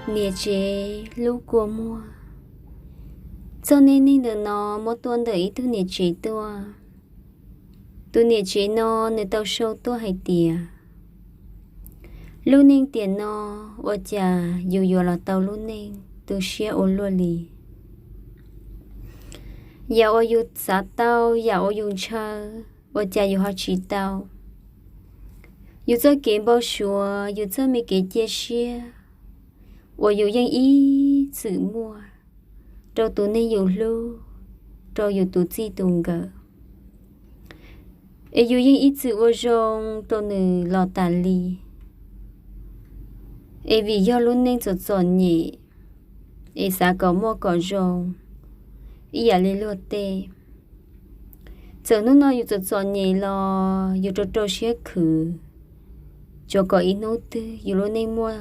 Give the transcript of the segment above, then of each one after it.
Niam tsev hlub kua muag. Txoj neej neeg ntawm no muab tuaj ntawm ib tug niam tsev tuaj. Tus niam tsev no nws tau sau tuaj hais tias, lub neej tiam no ua cas yus yuav los tau lub neej tu siab ua luaj li. Yam uas yus xav tau, yam uas yus ntshaw, ua cas yus ho tsis tau. Yus txoj kev npau suav, yus txoj me kev cia siab uas yus yeej ib txwm muaj rau tus neeg yus hlub, rau yus tus txij tus nkawm, es yus yeej ib txwm ua zoo rau nws los tas li. Es vim yog lub neej txom txom nyem, es xav kom muaj kom zoo ib yam li luag tej. Txawm hnub no yus txom txom nyem los yus rau rau siab khwv, tsuas kom ib hnub twg yus lub neej muaj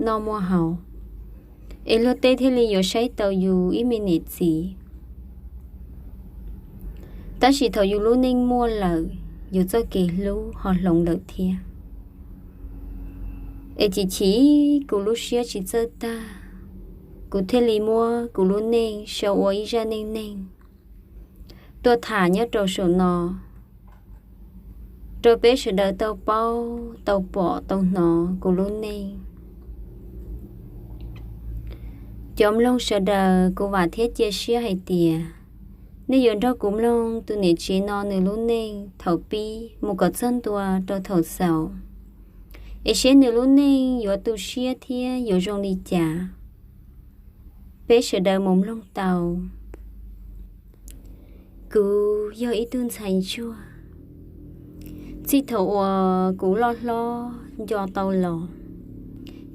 noj muaj haus, es luag tej thiaj li yuav saib taus yus ib me niam txiv. Tab sis thaum yus lub neej muaj lawm, yus txoj kev hlub ho hloov lawm thiab. Es chim chim kuv lub siab tsis txawj tag, kuv thiaj li muab kuv lub neej sau ua ib zaj neej neeg tuaj tham nyob rau saum no, rau peb sawv daws tau paub, tau pom, tau hnov kuv lub neej. Cov mloog sawv daws, kuv vam thiab cia siab hais tias nej yuav nrog kuv mloog tus niam tsev no nws lub neej thaum pib mus kom txog ntua rau thaum xaus, es seb nws lub neej yuav tu siab thiab yuav zoo li cas. Peb sawv daws mus mloog tau. Kuv yog ib tug ntxhais ntsuag. Txij thaum uas kuv loj hlob nco tau los,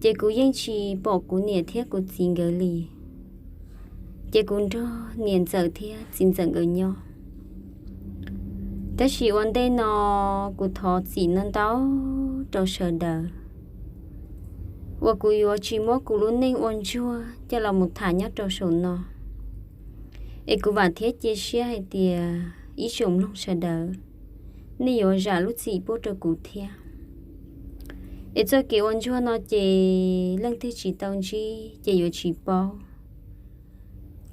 ces kuv yeej tsis pom kuv niam thiab kuv txiv nkawd li. Ces kuv nrog niam ntxawm thiab txiv ntxawm nkawd nyob. Tab sis ua ntej no, kuv thov txim no ntau rau sawv daws uas kuv yuav tsis muab kuv lub neej ua ntsuag coj los mus tham nyob rau saum no. Es kuv vam thiab cia siab hais tias ib tsoom mloog sawv daws, nej yuav zam lub txim pub rau kuv thiab. Es txoj kev ua ntsuag no ces leej twg tsis tau ntsib ces yuav tsis paub.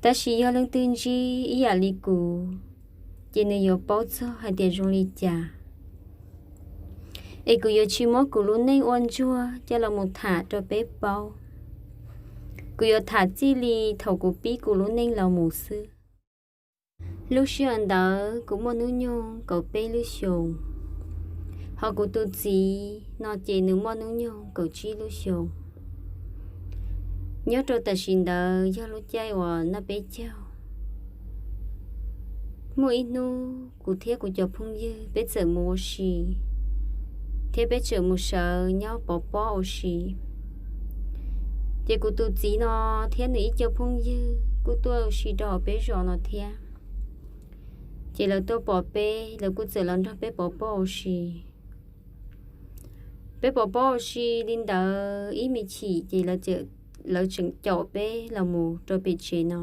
Tab sis yog leej twg ntsib ib yam li kuv, ces nws yuav paub txog hais tias zoo li cas. Es kuv yuav tsis muab kuv lub neej ua ntsuag coj los mus tham rau peb paub. Kuv yuav tham txij li thaum kuv pib kuv lub neej los mus xwb. Lub sij hawm ntawd kuv muaj hnub nyoog kaum peb lub xyoos, ho kuv tus txiv no ces nws muaj hnub nyoog kaum tsib lub xyoos. Nyob rau tam sim ntawd yog lub caij uas noj peb caug. Muaj ib hnub kuv thiab kuv cov phooj ywg peb txawm mus ua si, thiab peb txawm mus sawv nyob pov pob ua si. Ces kuv tus txiv no thiab nws ib co phooj ywg kuj tuaj ua si rau hauv peb zos no thiab. Ces lawv tuaj pom peb, lawv kuj txawm los nrog peb pov pob ua si. Peb pov pob ua si li ntawd ib me chim ces lawv tseem caum peb los mus rau pem tsev no.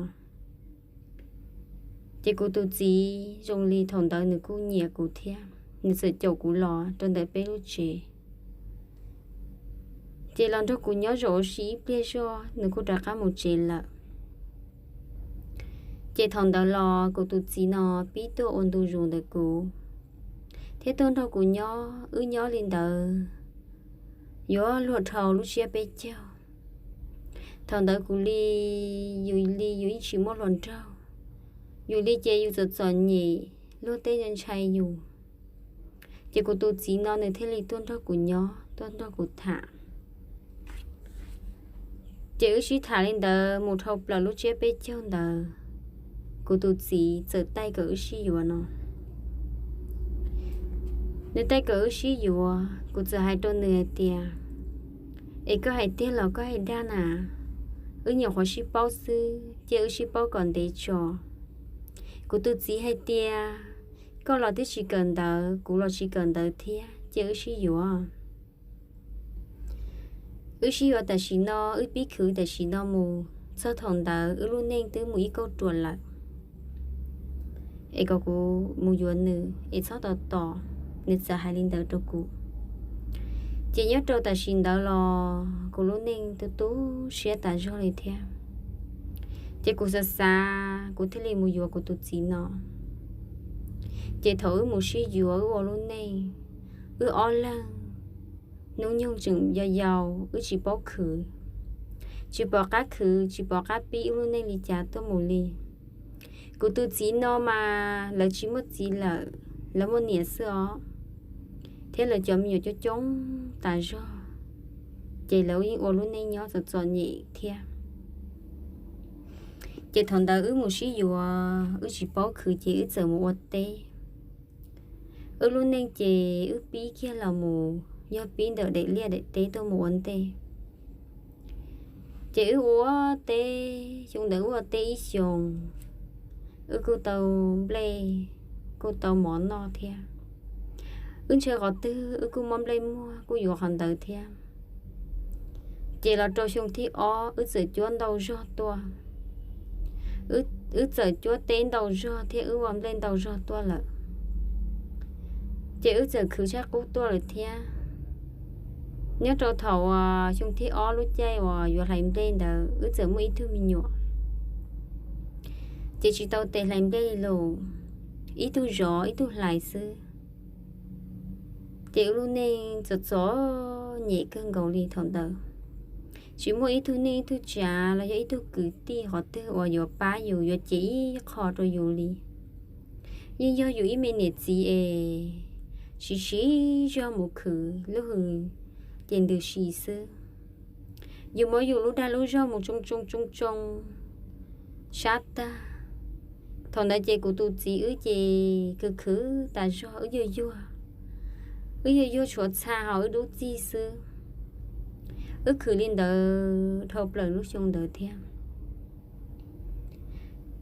Ces kuv tus txiv zoo li thaum ntawd nws kuj nyiam kuv thiab, nws txawm caum kuv los rau ntawm peb lub tsev. Ces los nrog kuv nyob zaum ua si ib pliag zog nws kuj rov qab mus tsev lawm. Ces thaum ntawd los kuv tus txiv no pib tuaj ua ntu zus ntawm kuv, thiab tuaj nrog kuv nyob, wb nyob li ntawd yuav luag dhau lub tsiab peb caug. Thaum ntawd kuv li, yus li yus yeej tsis muaj hluas nraug, yus li ces yus txom txom nyem, luag tej ntshai yus. Ces kuv tus txiv no nws thiaj li tuaj nrog kuv nyob, tuaj nrog kuv tham. Ces wb sib tham li ntawd mus dhau plaws lub tsiab peb caug ntawd, kuv tus txiv txawm taij kom wb sib yuav no. Nws taij kom wb sib yuav, kuv txawm hais rau nws hais tias, es koj hais tiag los koj hais dag na? Wb nyuam qhuav sib paub xwb, cia wb sib paub kom ntev tso. Kuv tus txiv hais tias, koj los twb tsis kawm ntawv, kuv los tsis kawm ntawv thiab, cia wb sib yuav. Wb sib yuav tam sim no, wb pib khwv tam sim no mus, txog thaum ntawd wb lub neej twb mus ib kauj ruam lawm. Es kom kuv mus yuav nws es txhob tos tos. Nws txawm hais li ntawd rau kuv. Ces nyob rau tam sim ntawd los kuv lub neej tu tu siab tas zog li thiab. Ces kuv xav xav kuv thiaj li mus yuav kuv tus txiv no. Ces thaum wb mus sib yuav wb ua lub neej, wb ob leeg hnub nyoog tseem yau yau, wb tsis paub khwv, tsis pom qab khwv, tsis pom qab pib wb lub neej li cas tuaj mus li. Kuv tus txiv no mas lawv tsis muaj txiv lawm, lawv muaj niam xwb os, thiab lawv cov me nyuam coob coob tas zog, ces lawv yeej ua lub neej nyob txom txom nyem thiab. Ces thaum ntawd wb mus sib yuav, wb tsis paub khwv ces wb txawm mus ua teb. Wb lub neej ces wb pib kiag los mus yog pib ntawm daim liaj daim teb tuaj mus ua ntej. Ces wb ua teb, xyoo ntawd wb ua teb ib xyoos, wb kuj tau nplej, kuj tau mov noj thiab. Wb ntshaw qhov twg wb kuj muab nplej muag kuj yuav qhov ntawd thiab. Ces los rau xyoo thib ob wb txawm cuab ntau zog tuaj. Wb txawm cuab teb ntau zog thiab wb ua nplej ntau zog tuaj lawm. Ces wb txawm khwv tshaj qub tuaj lawm thiab. Nyob rau thaum uas xyoo thib ob lub caij uas yuav hlais nplej ntawd wb txawm muaj ib tug me nyuam, ces tsis tau tes hlais nplej li los, ib tug zov ib tug hlais xwb. Ces wb lub neej txom txom nyem kawg nkaus li thaum ntawd. Tsis muaj ib tug neej ib tug tsav los yog ib tug kwv tij qhov twg uas yuav pab yus yuav cev ib qho rau yus li. Yeej yog yus ib me niam txiv es siv siv zog mus khwv lub hws ces ntws si xwb. Yus muab yus lub dag lub zog mus tsoo tsoo tsoo tsoo sab tag. Thaum ntawd ces kuv tus txiv wb ces khwv khwv tas zog, wb yuag yuag, wb yuag yuag tshuav txha ho wb dub txig xwb. Wb khwv li ntawd dhau plaws lub xyoo ntawd thiab.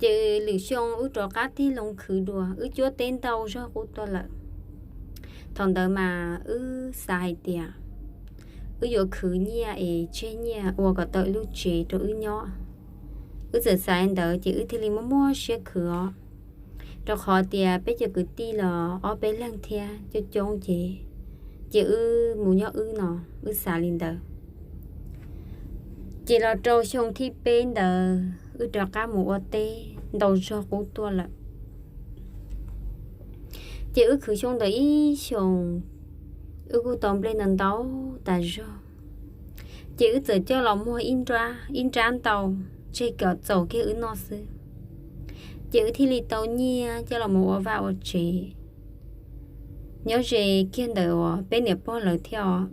Ces lwm xyoo wb rov qab tig loo khwv dua, wb cuab teb ntau zog qub tuaj lawm. Thaum ntawd mas wb xav hais tias wb yuav khwv nyiaj es tseg nyiaj ua kom tau ib lub tsev rau wb nyob. Wb txawm xav li ntawd ces wb thiaj li muaj muaj siab khwv os, rau qhov tias peb cov kwv tij los ob peb leeg thiab coob coob ces, ces wb mus nyob wb no, wb xav li ntawd. Ces los rau xyoo thib peb ntawd wb rov qab mus ua teb ntau zog qub tuaj lawm. Ces wb khwv xyoo ntawd ib xyoos, wb kuj tau nplej ntau ntau tas zog. Ces wb txawm coj los muag ib nrab ntau tseg kom txaus kiag wb noj xwb. Ces wb thiaj li tau nyiaj coj los mus ua vaj ua tsev, nyob ze kiag ntawm uas peb niam pog lawv thiab os.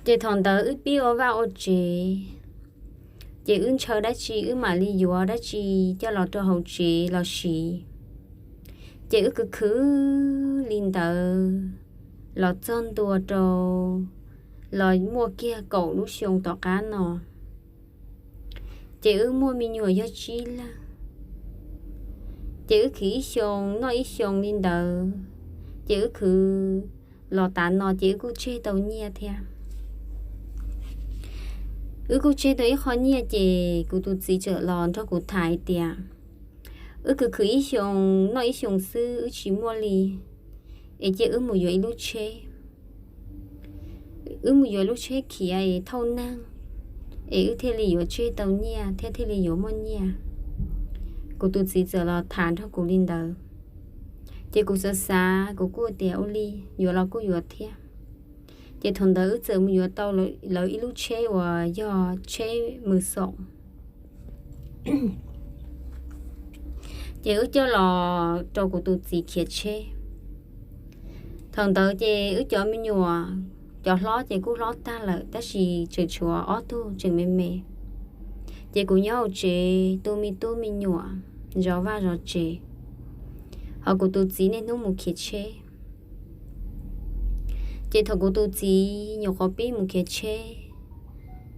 Ces thaum ntawd wb pib ua vaj ua tsev, ces wb ntshaw dab tsi wb mam li yuav dab tsi coj los rau hauv tsev los siv. Ces wb khwv khwv li ntawd los txog ntua rau los muaj kiag kaum lub xyoo tom qab no, ces wb muaj me nyuam yog tsib leeg. Ces wb khwv ib xyoos noj ib xyoos li ntawd, ces wb khwv los tav no ces wb kuj tseg tau nyiaj thiab. Wb kuj tseg tau ib qho nyiaj ces kuv tus txiv txawm los nrog kuv tham hais tias, wb khwv khwv ib xyoos noj ib xyoos xwb wb tsis muaj li, es cia wb mus yuav ib lub tsheb. Wb mus yuav lub tsheb khiav es thauj neeg, es wb thiaj li yuav tseg tau nyiaj thiab thiaj li yuav muaj nyiaj. Kuv tus txiv txawm los tham nrog kuv li ntawd, ces kuv xav xav kuv kuj tias ua li, yuav los kuj yuav thiab. Ces thaum ntawd wb txawm mus yuav tau lawv ib lub tsheb uas yog tsheb mws xoom. Ces wb coj los rau kuv tus txiv khiav tsheb. Thaum ntawd ces wb cov me nyuam, cov hlob ces kuj hlob tag lawm tab sis tseem tshuav ob tug tseem me me. Ces kuv nyob hauv tsev tu me tub me nyuam, zov vaj zov tsev, ho kuv tus txiv niaj hnub mus khiav tsheb. Ces thaum kuv tus txiv nyuam qhuav pib mus khiav tsheb,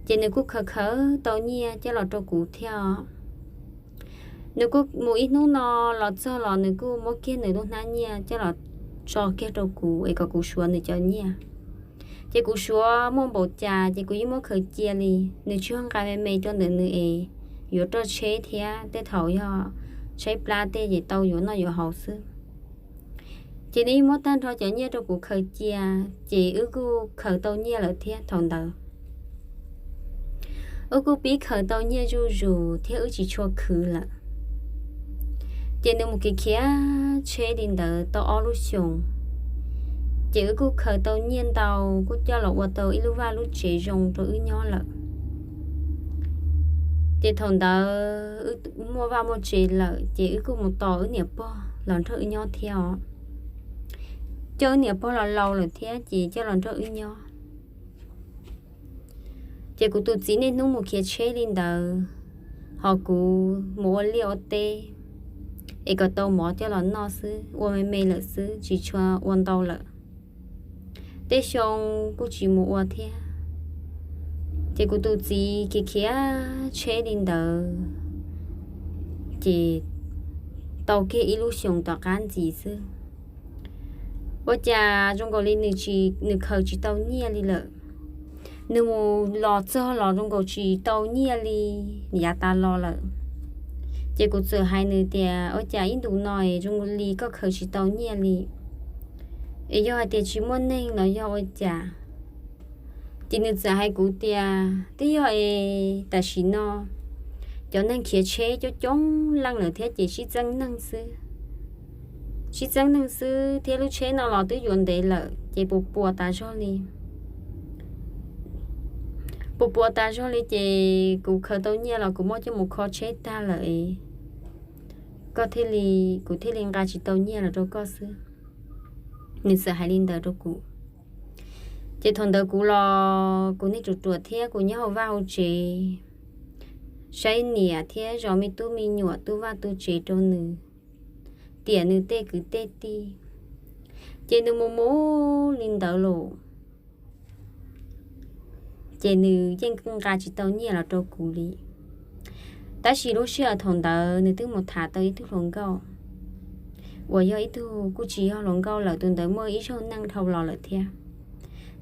ces nws kuj khaws khaws tau nyiaj coj los rau kuv thiab. Nws kuj mus ib hnub no los txog los nws kuj muab kiag nws lub hnab nyiaj coj los tso kiag rau kuv es kom kuv suav nws cov nyiaj. Ces kuv suav muaj npaum cas ces kuv yeej muab khaws cia li. Nws tsis yog nqa me me rau ntawm nws es yuav roj tsheb thiab tej thaum yog tshaib plab tej ces tau yuav noj yuav haus xwb. Ces nws yeej muab tag nrho cov nyiaj rau kuv khaws cia, ces wb kuj khaws tau nyiaj lawm thiab thaum ntawd. Wb kuj pib khaws tau nyiaj zuj zus thiab wb tsis tshua khwv lawm. Ces nws mus khiav khiav tsheb li ntawd tau ob lub xyoos, ces wb kuj khaws tau nyiaj ntau, kuj coj los ua tau ib lub vaj lub tsev zoo rau wb nyob lawm. Ces thaum ntawd wb muaj vaj muaj tsev lawm, ces wb kuj mus tos wb niam pog los nrog wb nyob thiab os. Coj wb niam pog los laus lawm thiab ces coj los nrog wb nyob. Ces kuv tus txiv niaj hnub mus khiav tsheb li ntawd, ho kuv mus ua liaj ua teb es kom tau mov coj los noj xwb, ua me me lawm xwb, tsis tshua ua ntau lawm. Tej xyoo kuj tsis mus ua thiab. Ces kuv tus txiv khiav khiav tsheb li ntawd, ces tau kiag ib lub xyoos tom qab ntxiv xwb, ua cas zoo nkaus li nws tsis, nws khaws tsis tau nyiaj li lawm. Nws mus los txog los zoo nkaus tsis tau nyiaj li, yav tas los lawm. Ces kuv txawm hais nws tias, ua cas ib ntus no es zoo li koj khaws tsis tau nyiaj li, es yog hais tias tsis muaj neeg los yog ua cas? Ces nws txawm hais kuv tias, twb yog es tam sim no cov neeg khiav tsheb coob coob leej lawm thiab ces sib txeeb neeg xwb. Sib txeeb neeg xwb thiab lub tsheb no los twb yuav ntev lawm ces puas puas tas zog li. Puas puas tas zog li ces kuv khaws tau nyiaj los kuv muab coj mus kho tsheb tag lawm es koj thiaj li, kuv thiaj li nqa tsis tau nyiaj los rau koj xwb. Nws txawm hais li ntawd rau kuv. Ces thaum ntawd kuv los kuv niag ruam ruam thiab kuv nyob hauv vaj hauv tsev, saib niam thiab zov me tub me nyuam tu vaj tu tsev rau nws, tiam nws tej kwv tej tij. Ces nws mus mus li ntawd los, ces nws yeej nqa tsis tau nyiaj los rau kuv li. Tab sis lub sij hawm thaum ntawd nws twb mus tham tau ib tug hluas nkauj uas yog ib tug kuj tsis yog hluas nkauj lawm, tus ntawd muaj ib zaug neej dhau los lawm thiab,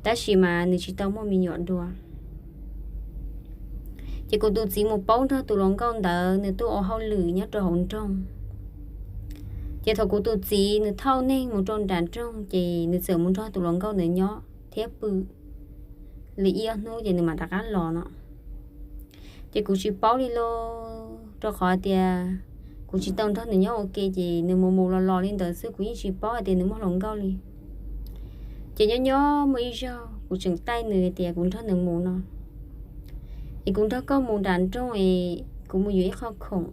tab sis mas nws tsis tau muaj me nyuam dua. Ces kuv tus txiv mus paub nrog tus hluas nkauj ntawd nws tuaj ua hauj lwm nyob rau hauv nroog. Ces thaum kuv tus txiv nws thauj neeg mus rau nram nroog ces nws txawm mus nrog tus hluas nkauj ntawd nyob thiab pw li ib ob hnub ces nws mam rov qab los no. Ces kuv tsis paub li lauj, rau qhov tias kuv tsis tau nrog nws nyob ua ke ces nws mus mus los los li ntawd xwb, kuv yeej tsis paub hais tias nws muaj hluas nkauj li. Ces nyob nyob muaj ib zaug kuv tseem taij nws tias kuv nrog nws mus no, es kuv nrog koj mus nram nroog es kuv mus yuav ib qho khoom.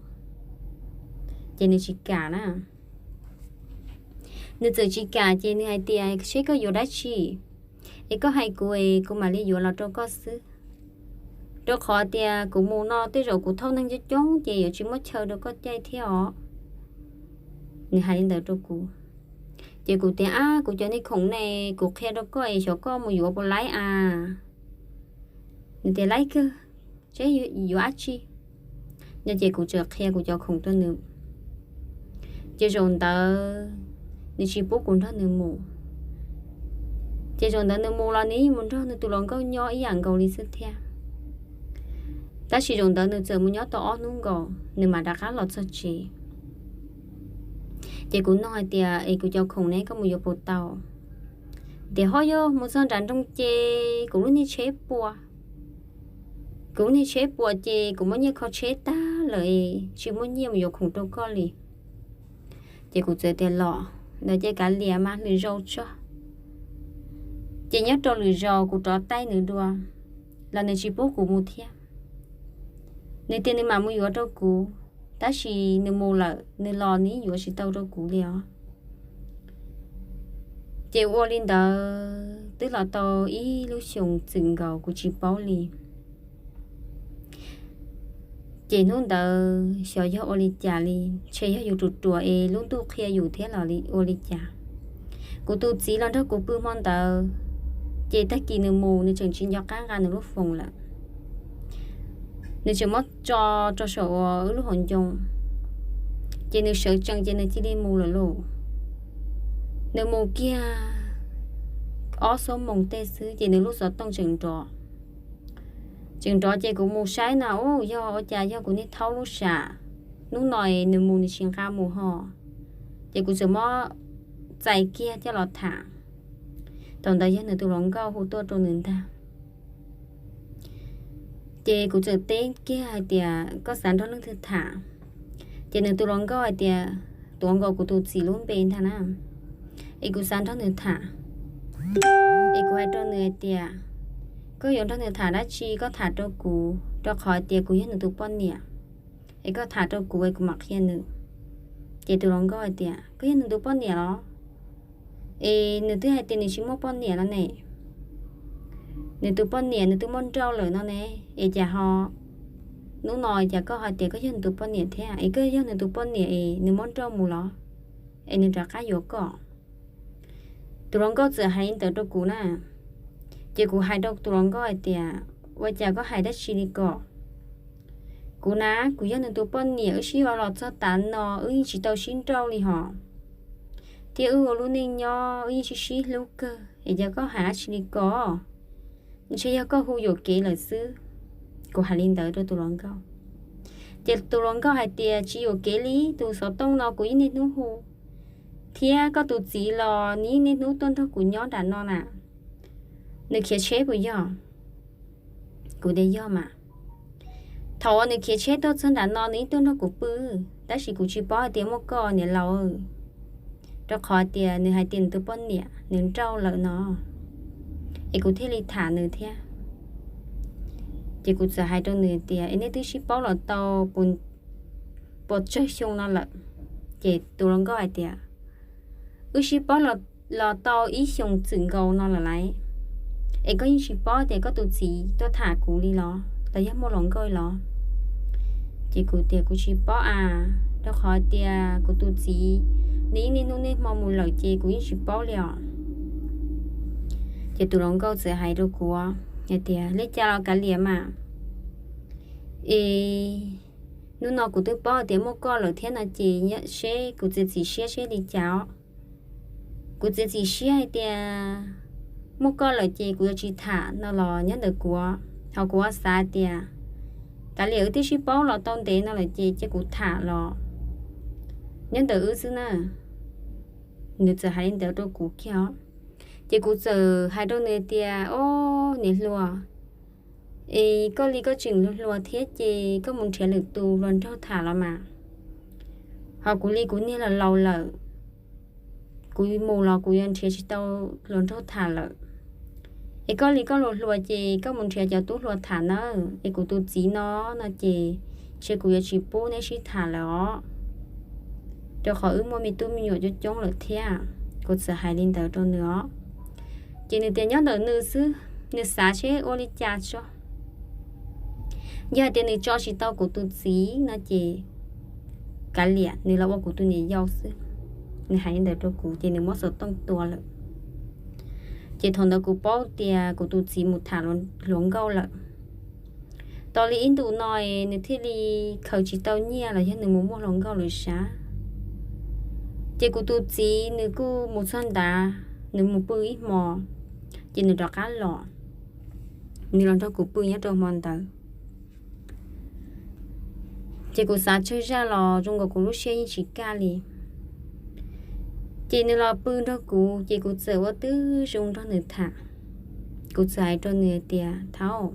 Ces nws tsis kam na. Nws txawm tsis kam ces nws hais tias, seb koj yuav dab tsi, es koj hais kuv es kuv mam li yuav los rau koj xwb. Rau qhov tias kuv mus no tej zaum kuv thauj neeg coob coob ces yuav tsis muaj chaw rau koj caij thiab os. Nws hais li ntawd rau kuv. Ces kuv tias, ab, kuv cov niag khoom ne kuv qhia rau koj es xyov koj mus yuav puas laib a. Nws tias, laib kawg, seb yuav dab tsi no. Ces kuv txawm qhia kuv cov khoom rau nws. Ces zaum ntawd nws tsis pub kuv nrog nws mus. Ces zaum ntawd nws mus los nws yeej mus nrog nws tus hluas nkauj nyob ib yam nkaus li xwb thiab. Tab sis zaum ntawd nws txawm mus nyob tau ob hnub nkaus nws mam rov qab los txog tsev. Ces kuv nug hais tias, es kuv cov khoom ne koj mus yuav puas tau? Tias, ho yog mus txog nram nroog ces kuv lub niag tsheb puas, kuv lub niag tsheb puas ces kuv muab nyiaj kho tsheb tag lawm, tsis muaj nyiaj mus yuav khoom rau koj li. Ces kuv txawm tias, los ntawd ces kav liam mas lwm zaus tso. Ces nyob rau lwm zaus kuv rov taij nws dua los nws tsis pub kuv mus thiab. Nws tias nws mam mus yuav rau kuv, tab sis nws mus lawm nws los nws yeej yuav tsis tau rau kuv li os. Ces ua li ntawd twb los tau ib lub xyoos txwm nkaus kuv tsis paub li. Ces hnub ntawd xyov yog ua li cas li, ntshe yog yus ruam ruam es lub ntuj qhia yus thiab los ua li cas. Kuv tus txiv los nrog kuv pw hmo ntawd, ces tag kis nws mus nws tseem tsis nco qab nqa nws lub foos lawm. Nws tseem muab tso rau saum wb lub hauv ncoo, ces nws sawv tsees ces nws cia li mus lawm lauj. Nws mus kiag ob xuab moos tej xwb ces nws lub xov tooj tseem nrov. Tseem nrov ces kuv mus saib no, u, yog ua cas yog kuv niag thaub lub sam. Hnub no nws mus nws tsis nqa mus ho. Ces kuv txawm muab txais kiag coj los tham. Thaum ntawd yog nws tus hluas nkauj hu tuaj rau nws ntag. Ces kuv txawm teb kiag hais tias, koj xav nrog leej twg tham? Ces nws tus hluas nkauj hais tias, tuav nkaus kuv tus txiv lub npe ntag na, es kuv xav nrog nws tham. Es kuv hais rau nws hais tias, koj yuav nrog nws tham dab tsi, koj tham rau kuv, rau qhov hais tias kuv yog nws tus poj niam. Es koj tham rau kuv es kuv mam qhia nws. Ces tus hluas nkauj hais tias, koj yog nws tus poj niam los? Es nws twb hais tias nws tsis muaj poj niam no ne. Nws tus poj niam nws twb muaj nrauj lawm no ne. Es cas ho hnub no cas koj hais tias koj yog nws tus poj niam thiab? Es koj yog nws tus poj niam es nws muab nrauj mus los? Es nws rov qab yuav koj? Tus hluas nkauj txawm hais li ntawd rau kuv na. Ces kuv hais rau tus hluas nkauj hais tias, ua cas koj hais dab tsi li ko? Kuv na, kuv yog nws tus poj niam, wb sib yuav los txog tav no wb yeej tsis tau sib nrauj li hos, thiab wb ua lub neej nyob wb yeej sib sib hlub kawg, es cas koj hais dab tsi li ko? Ntshe yog koj hu yuam kev lawm xwb. Kuv hais li ntawd rau tus hluas nkauj. Ces tus hluas nkauj hais tias, tsis yuam kev li, tus xov tooj no kuv yeej niaj hnub hu, thiab koj tus txiv los nws yeej niaj hnub tuaj nrog kuv nyob nram no na. Nws khiav tsheb puas yog? Kuv tias, yog mas. Thaum uas nws khiav tsheb tuaj txog nram no nws yeej tuaj nrog kuv pw, tab sis kuv tsis paub hais tias muaj koj niam laus, rau qhov tias nws hais tias nws tus poj niam nws nrauj lawm no, es kuv thiaj li tham nws thiab. Ces kuv txawm hais rau nws tias, es nej twb sib paub los tau puas tsawg xyoo no lawm? Ces tus hluas nkauj hais tias, wb sib paub los tau ib xyoos txwm nkaus no lawm lauj, es koj yeej tsis paub tias koj tus txiv tuaj tham kuv li los, los yog muaj hluas nkauj los? Ces kuv tias kuv tsis paub a, rau qhov tias kuv tus txiv nws yeej niaj hnub niaj hmo mus lawm ces kuv yeej tsis paub li os. Ces tus hluas nkauj txawm hais rau kuv hais tias, li cas los kav liam mas, es hnub no kuv twb paub tias muaj koj lawm thiab no ces seb kuv txiav txim siab seb li cas os. Kuv txiav txim siab hais tias muaj koj lawm ces kuv yuav tsis tham no los nyob ntawm kuv, ho kuv ua xav tias kav liam wb twb sib paub los tau ntev no lawm ces cia kuv tham los nyob ntawm wb xwb na. Nws txawm hais li ntawd rau kuv kiag os. Ces kuv txawm hais rau nws tias, o, niam hluas, es koj li koj tseem hluas hluas thiab ces koj mus nrhiav lwm tus hluas nraug tham los mas, ho kuv li kuv niag los laus lawm, kuv mus los kuv yuav nrhiav tsis tau hluas nraug tham lawm. Es koj li koj hluas hluas ces koj mus nrhiav cov tub hluas tham nawb, es kuv tus txiv no, no ces ntshe kuv yuav tsis pub neb sib tham lawm os, rau qhov wb muaj me tub me nyuam coob coob lawm thiab. Kuv txawm hais li ntawd rau nws os. Ces nws tias nyob ntawm nws xwb, nws xav seb ua li cas tso. Yog hais tias nws tso tsis tau kuv tus txiv no ces kav liam nws los ua kuv tus niam yau xwb. Nws hais li ntawd rau kuv ces nws muab xov tooj tua lawm. Ces thaum ntawd kuv paub tias kuv tus txiv mus tham hluas nkauj lawm. Tos li ib ntus no nws thiaj li khaws tsis tau nyiaj los yog nws mus muaj hluas nkauj lawm sav. Ces kuv tus txiv nws kuj mus txog nrad, nws mus pw ib hmo, ces nws rov qab los, nws los nrog kuv pw nyob rau hmo ntawd. Ces kuv xav tsawg zaj los zoo nkaus kuv lub siab yeej tsis kaj li. Ces nws los pw nrog kuv ces kuv txawm ua twb zoo nrog nws tham. Kuv txawm hais rau nws tias, thaub,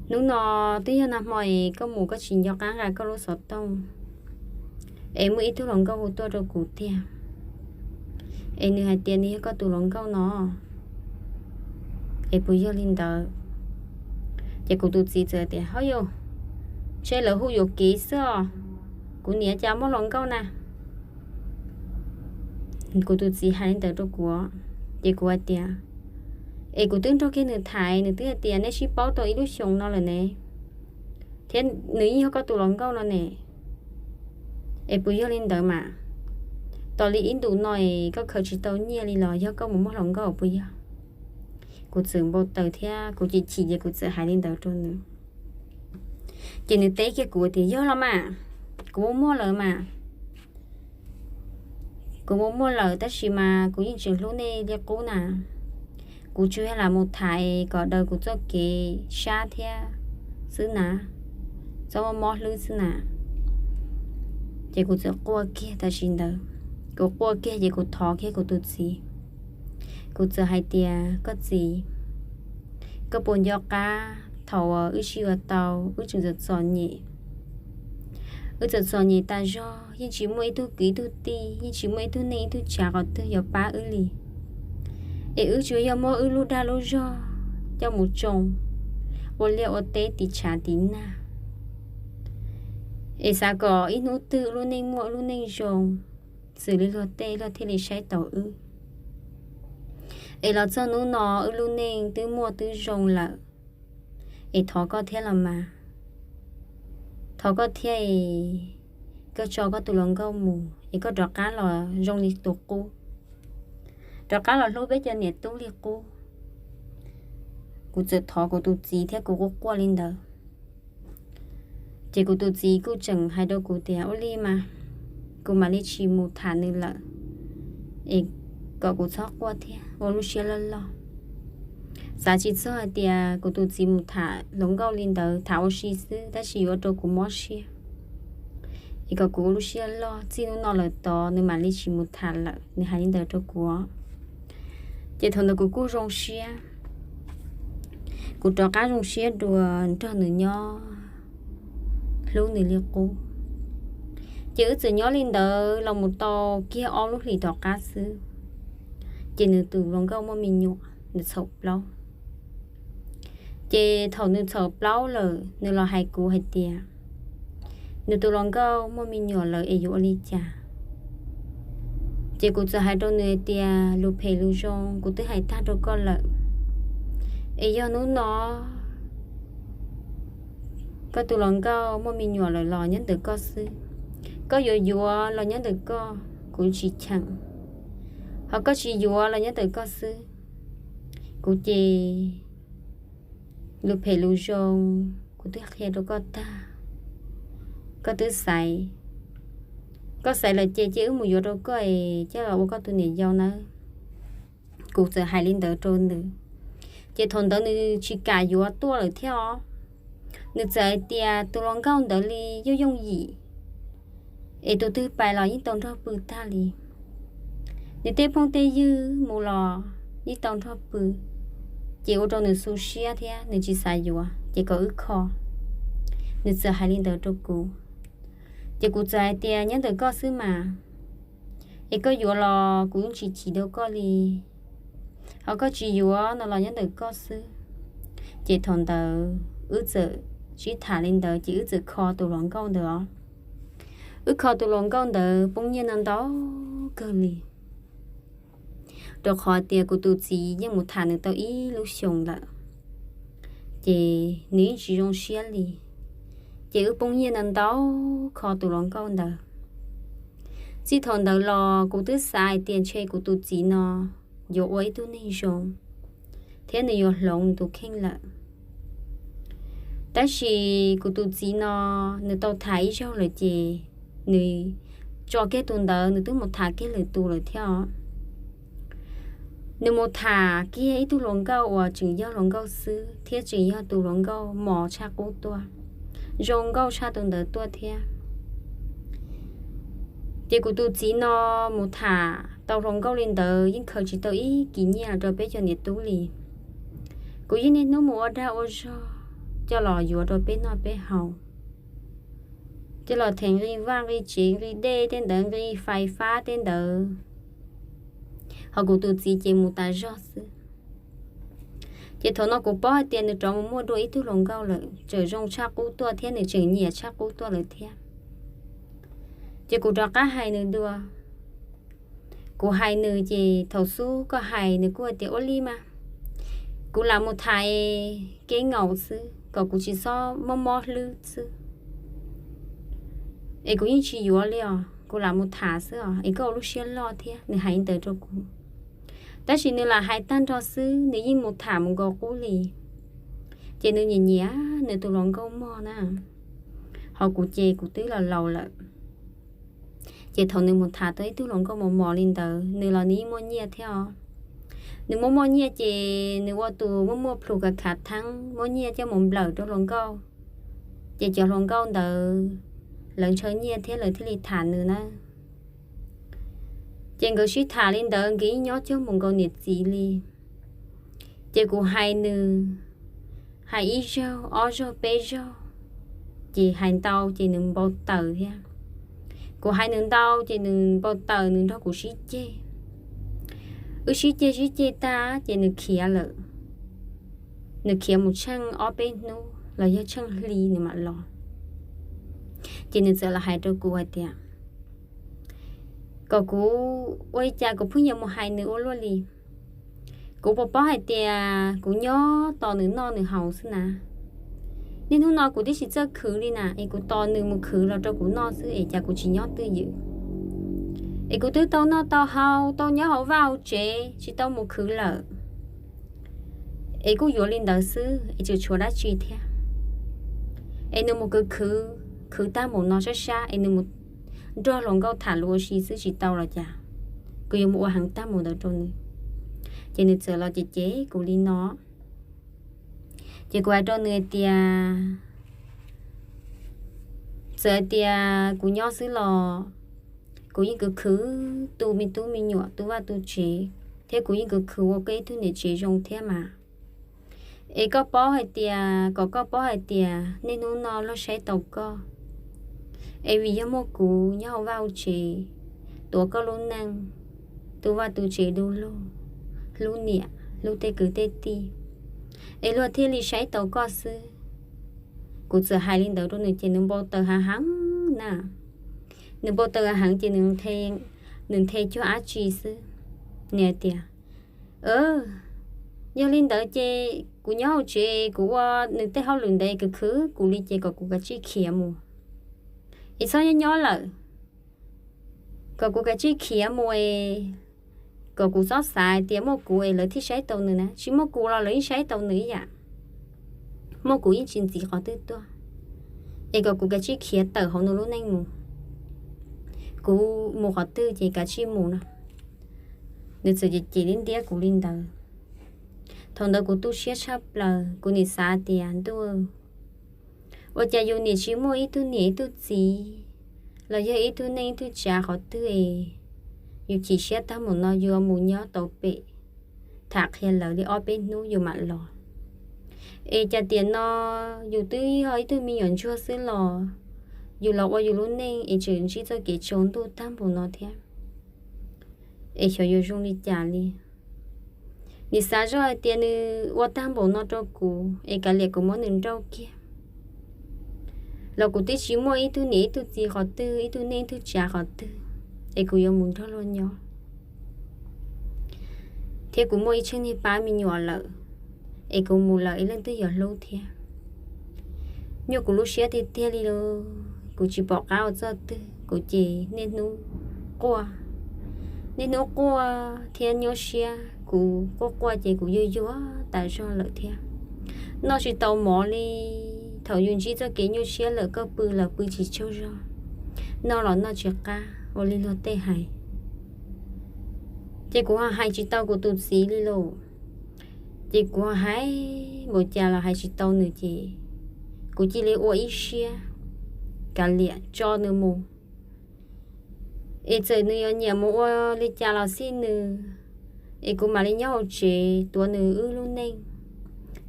hnub no twb yog nag hmo es koj mus koj tsis nco qab nqa koj lub xov tooj, es muaj ib tug hluas nkauj hu tuaj rau kuv tiag, es nws hais tias nws yog koj tus hluas nkauj no, es puas yog li ntawd? Ces kuv tus txiv txawm tias, hov yus, ntshe lawv hu yuam kev xwb os, kuv niam cas muaj hluas nkauj na. Kuv tus txiv hais li ntawd rau kuv, ces kuv hais tias, es kuv twb nrog kiag nws tham, nws twb hais tias neb sib paub tau ib lub xyoos no lawm ne, thiab nws yeej yog koj tus hluas nkauj no ne, es puas yog li ntawd mas? Tos li ib ntus no es koj khaws tsis tau nyiaj li los yog koj mus muaj hluas nkauj puas yog? Kuv txawm npau taws thiab kuv chim chim ces kuv txawm hais li ntawd rau nws. Ces nws teb kiag kuv tias, yog los mas, kuv mus muaj lawm mas. Kuv mus muaj lawm tab sis mas kuv yeej tseem hlub nej li qub na. Kuv tsuas yog lam mus tham kom daws kuv txoj kev sab thiab xwb na, txhob mob mob hlwb xwb na. Ces kuv txawm quaj kiag tam sim ntawd. Kuv quaj kiag ces kuv thov kiag kuv tus txiv. Kuv txawm hais tias, koj txiv, koj puas nco qab thaum uas wb sib yuav tau, wb tseem txom txom nyem, wb txom txom nyem tas zog, yeej tsis muaj ib tug kwv ib tug tij, yeej tsis muaj ib tug neej ib tug tsav qhov twg yuav pab wb li. Es wb tsuas yog muab wb lub dag lub zog coj mus tsoo ua liaj ua teb tiv tshav tiv nag. Es xav kom ib hnub twg wb lub neej muaj wb lub neej zoo, xws li luag tej luag thiaj li saib taus wb. Es los txog hnub no wb lub neej twb muaj twb zoo lawm, es thov koj thiab los mas. Thov koj thiab es koj tso koj tus hluas nkauj mus es koj rov qab los zoo li tus qub, rov qab los hlub peb cov niam tub li qub. Kuv txawm thov kuv tus txiv thiab kuv quaj quaj li ntawd. Ces kuv tus txiv kuj tseem hais rau kuv tias, ua li mas kuv mam li tsis mus tham nws lawm, es kom kuv txhob quaj thiab ua lub siab loj loj. Xav tsis txog hais tias kuv tus txiv mus tham hluas nkauj li ntawd tham ua si xwb, tab sis yuav ua rau kuv mob siab, es kom kuv ua lub siab loj, txij hnub no lawm tod nws mam li tsis mus tham lawm, nws hais li ntawd rau kuv. Ces thaum ntawd kuv kuj zoo siab, kuv rov qab zoo siab dua nrog nws nyob, hlub nws li qub. Ces wb txawm nyob li ntawd los mus tau kiag ob lub hlis tom qab xwb, ces nws tus hluas nkauj muaj me nyuam, nws txhaum plaub. Ces thaum nws txhaum plaub lawm, nws los hais kuv hais tias nws tus hluas nkauj muaj me nyuam lawm es yuav ua li cas. Ces kuv txawm hais rau nws hais tias, lus phem lus zoo kuv twb hais tag rau koj lawm, es yog hnub no koj tus hluas nkauj muaj me nyuam lawm los nyob ntawm koj xwb. Koj yuav yuav los nyob ntawm koj, kuv tsis cheem, ho koj tsis yuav los nyob ntawm koj xwb. Kuv ces lus phem lus zoo kuv twb qhia rau koj tag, koj twb xaiv. Koj xaiv lawm ces cia wb mus yuav rau koj es coj los ua koj tus niam yau nawb. Kuv txawm hais li ntawd rau nws, ces thaum ntawd nws tsis kam yuav tuaj lawm thiab os. Nws txawm hais tias tus hluas nkauj ntawd li yooj yooj yim, es tus twg pais los yeej tau nrog pw tag li. Nws tej phooj tej ywg mus los yeej tau nrog pw, ces ua rau nws xu siab thiab nws tsis xav yuav, ces kom wb kho. Nws txawm hais li ntawd rau kuv, ces kuv txawm hais tias nyob ntawm koj xwb mas, es koj yuav los kuv yeej tsis chim rau koj li, ho koj tsis yuav no los nyob ntawm koj xwb. Ces thaum ntawd wb txawm sib tham li ntawd ces wb txawm kho tus hluas nkauj ntawd os. Wb kho tus hluas nkauj ntawd poob nyiaj no ntau kawg li, rau qhov tias kuv tus txiv yeej mus tham nws tau ib lub xyoos lawm, ces nws yeej tsis zoo siab li, ces wb poob nyiaj no ntau kho tus hluas nkauj ntawd. Txij thaum ntawd los kuv twb xav hais tias ntshe kuv tus txiv no yuav ua ib tug neeg zoo, thiab nws yuav hloov nws tus kheej lawm. Tab sis kuv tus txiv no, nws tau tham ib zaug lawm ces nws tso kiag tus ntawd nws twb mus tham kiag lwm tus lawm thiab os. Nws mus tham kiag ib tug hluas nkauj uas tseem yog hluas nkauj xwb thiab tseem yog tus hluas nkauj mos tshaj qub tuaj, zoo nkauj tshaj tus ntawd tuaj thiab. Ces kuv tus txiv no mus tham tau hluas nkauj li ntawd yeej khaws tsis tau ib kis nyiaj los rau peb cov niam tub li. Kuv yeej niaj hnub mus ua dag ua zog coj los yuav rau peb noj peb haus, coj los them nqi vaj nqi tsev nqi dej tej ntawd nqi fais fab tej ntawd, ho kuv tus txiv ces mus tas zog xwb. Ces thaum no kuv paub hais tias nws rov mus muaj dua ib tug hluas nkauj lawm tseem zoo tshaj qub tuaj thiab nws tseem nyiam tshaj qub tuaj lawm thiab. Ces kuv rov qab hais nws dua. Kuv hais nws ces thaum xub koj hais nws kuj hais tias ua li mas kuv lam mus tham es kev ngaum xwb kom kuv tsis txhob mob mob hlwb xwb, es kuv yeej tsis yuav li os, kuv lam mus tham xwb os es koj ua lub siab loj thiab. Nws hais li ntawd rau kuv, tab sis nws lam hais tag nrho xwb nws yeej mus tham mus nkaus qub li. Ces nws nyiam nyiam nws tus hluas nkauj mog na, ho kuv ces kuv twb los laus lawm. Ces thaum nws mus tham tau ib tug hluas nkauj mos mos li ntawd nws los nws yeej muaj nyiaj thiab os. Nws muaj muaj nyiaj ces nws ua tus muaj muaj plhus khav khav theeb muab nyiaj coj mus nplawm rau hluas nkauj, ces cov hluas nkauj ntawd lawv ntshaw nyiaj thiab lawv thiaj li tham nws na. Ces nkawd sib tham li ntawd nkawd ib nyob cuag mus nkaus niam txiv li. Ces kuv hais nws, hais ib zaug ob zaug peb zaug, ces hais ntau ces nws npau taws thiab. Kuv hais nws ntau ces nws npau taws nws nrog kuv sib ceg. Wb sib ceg sib ceg tag ces nws khiav lawm. Nws khiav mus tsheej ob peb hnub los yog tsheej hli nws mam los. Ces nws txawm los hais rau kuv hais tias kom kuv ua li cas kuv pheej yuav mus hais nws ua luaj li. Kuv puas paub hais tias kuv nyob tos nws noj nws haus xwb na. Niaj hnub no kuv twb tsis txawj khwv li na, es kuv tos nws mus khwv los rau kuv noj xwb es cas kuv tsis nyob twj ywm. Es kuv twb tau noj tau haus tau nyob hauv vaj hauv tsev tsis tau mus khwv lawm, es kuj yuav li ntawd xwb es tseem tshuav dab tsi thiab. Es nws mus khwv khwv, khwv tag npaum no sab sab es nws mus nrog hluas nkauj tham lus ua si xwb tsis tau los cas, kuv yuav mus ua heev tag npaum ntawd rau nws. Ces nws txawm los cem cem kuv li no. Ces kuv hais rau nws hais tias, txawm hais tias kuv nyob xwb los kuv yeej khwv khwv tu me tub me nyuam tu vaj tu tsev, thiab kuv yeej khwv khwv ua koj ib tug niam tsev zoo thiab mas. Es koj paub hais tias, kom koj paub hais tias niaj hnub no luag saib taus koj, es vim yog muaj kuv nyob hauv vaj hauv tsev, tuav koj lub neej, tu vaj tu tsev du lug, hlub niam hlub tej kwv tej tij, es luag thiaj li saib taus koj xwb. Kuv txawm hais li ntawd rau nws ces nws npau taws hav heev na. Nws npau taws hav heev ces nws nthe cuag dab tsi xwb. Nws hais tias, yog li ntawd ces kuv nyob hauv tsev kuv ua nws tej hauj lwm ntawd khwv khwv kuv li ces kom kuv kav tsij khiav mus, es txhob nyob nyob lawm. Kom kuv kav tsij khiav mus es kom kuv txhob xav hais tias muaj kuv es lawv thiaj saib tau nws na, tsis muaj kuv los lawv yeej saib tau nws ib yam. Muaj kuv yeej tsis ntxiv qhov twg tuaj, es kom kuv kav tsij khiav tawm hauv nws lub neej mus. Kuv mus qhov twg ces kav tsij mus no. Nws txawm cem cem li ntiab kuv li ntawd. Thaum ntawd kuv tu siab tshaj plaws, kuv nim xav tias ntuj, ua cas yus nim tsis muaj ib tug niam ib tug txiv los yog ib tug neej ib tug tsav qhov twg es yus chim siab tag mus no yuav mus nyob tau pem, tham qhia lawv li ob peb hnub yus mam los. Es cas tiam no yus twb yog ib tug me nyuam ntsuag xwb los yus los ua yus lub neej es tseem ntsib txoj kev tsaus ntuj tag npaum no thiab. Es xyov yuav zoo li cas li. Nim xav zoj hais tias nws ua tag npaum no rau kuv es kav liam kuv muab nws nrauj kiag los kuv twb tsis muaj ib tug niam ib tug txiv qhov twg, ib tug neej ib tug tsav qhov twg, es kuv yuav mus nrog luag nyob. Thiab kuv muaj ib tsev niag pab me nyuam lawm, es kuv mus lawm es leej twg yuav hlub thiab? Nyuaj kuv lub siab tiag tiag li los kuv tsis pom qab ua txoj twg, kuv ces niaj hnub quaj, niaj hnub quaj thiab nyuaj siab, kuv quaj quaj ces kuv yuag yuag tas zog lawm thiab. Noj tsis tau mov li, thaum yus ntsib txoj kev nyuaj siab lawm koj pw los pw tsis tsaug zog, noj los noj tsis qab ua li luag tej hais. Ces kuv ho hais tsis tau kuv tus txiv li los, ces kuv ho hais npaum cas los hais tsis tau nws ces kuv cia li ua ib siab kav liam tso nws mus. Es txawm nws yuav nyiam mus ua li cas los xij nws, es kuv mam li nyob hauv tsev tuav nws wb lub neej,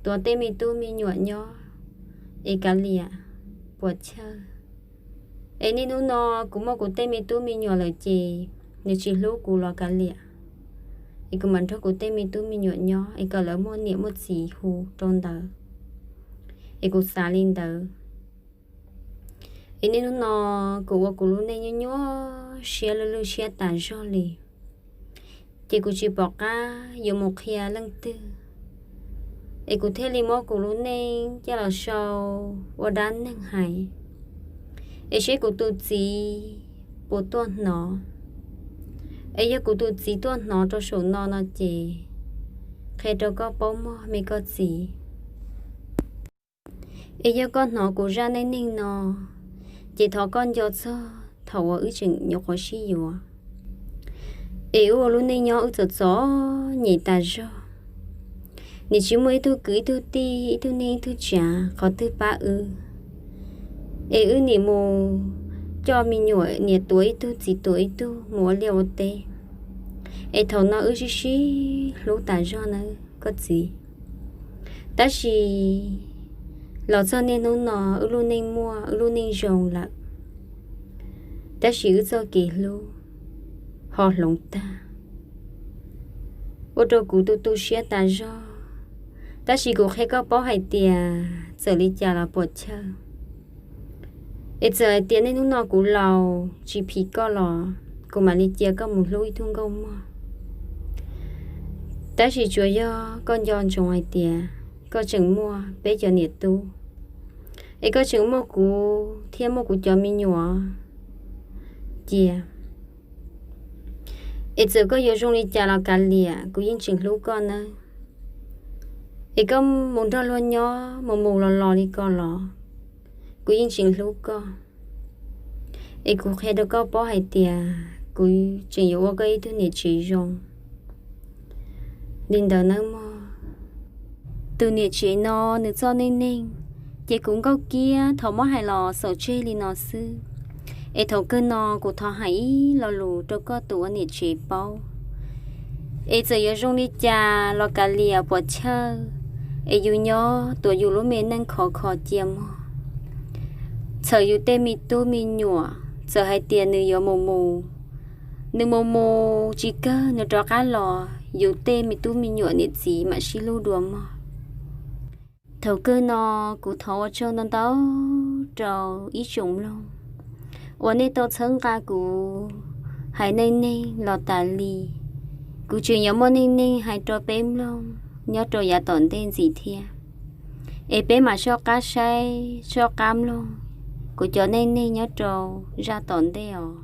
tuav tej me tub me nyuam nyob, es kav liam puas chawj. Es niaj hnub no kuv muaj kuv tej me tub me nyuam lawm ces nws tsis hlub kuv los kav liam, es kuv mam nrog kuv tej me tub me nyuam nyob es kom lawv muaj niam muaj txiv hu rau ntawd. Es kuv xav li ntawd. Es niaj hnub no kuv ua kuv lub neej nyuaj nyuaj siab lwj lwj siab tas zog li, ces kuv tsis pom qab yuav mus qhia leej twg. Es kuv thiaj li muab kuv lub neej coj los sau ua dab neeg hais, es seb kuv tus txiv puas tuaj hnov. Es yog kuv tus txiv tuaj hnov rau saum no no ces qhia rau koj paub mog me koj txiv. Es yog koj hnov kuv zaj neej neeg no, ces thov koj nco txog thaum uas wb tseem nyuam qhuav sib yuav, es wb ua lub neej nyob wb txom txom nyem tas zog. Nim tsis muaj ib tug kwv ib tug tij ib tug neej ib tug tsav qhov twg pab wb, es wb nim mus coj me nyuam niam tuav ib tug txiv tuav ib tug mus ua liaj ua teb. Es thaum no wb sib sib hlub tas zog nawb koj txiv. Tab sis los txog niaj hnub no wb lub neej muaj wb lub neej zoo lawm, tab sis wb txoj kev hlub ho hloov tag, ua rau kuv tu tu siab tas zog. Tab sis kuv qhia koj paub hais tias txawm li cas los puam chawj, es txawm hais tias niaj hnub no kuv laus tsis phim koj los kuv mam li cia koj mus hlub ib tug nkauj muag. Tab sis tsuas yog koj nco ntsoov hais tias koj tseem muaj peb cov niam tub, es koj tseem muaj kuv thiab muaj kuv cov me nyuam cia. Es txawm koj yuav zoo li cas los kav liam, kuv yeej tseem hlub koj nawb. Es koj mus nrog luag nyob mus mus los los li ko los kuv yeej tseem hlub koj. Es kuv qhia rau koj paub hais tias kuv tseem yuav ua koj ib tug niam tsev zoo li ntawd nawb mog. Tus niam tsev no nws txoj neej neeg, ces kuv Nkauj Kiab thov muab hais los xaus tseg li no xwb. Es thaum kawg no kuv thov hais ib lo lus rau koj tus ua niam tsev paub. Es txawm yuav zoo li cas los kav liam puam chawj, es yus nyob tuav yus lub me neej khov kho cia mog. Txhawm yus tej me tub me nyuam, txawm hais tias nws yuav mus mus, nws mus mus tsis kawg nws rov qab los, yus tej me tub me nyuam niam txiv mam sib hlub dua mog. Thaum kawg no kuv thov ua tsaug ntau ntau rau ib tsoom mloog uas nej tau txhawb nqa kuv hais neej neeg los tas li. Kuv tseem yuav muaj neej neeg hais rau peb mloog nyob rau yav tom ntej ntxiv thiab. Es peb mam soj qab saib soj qab mloog kuv cov neej neeg nyob rau zaj tom ntej os.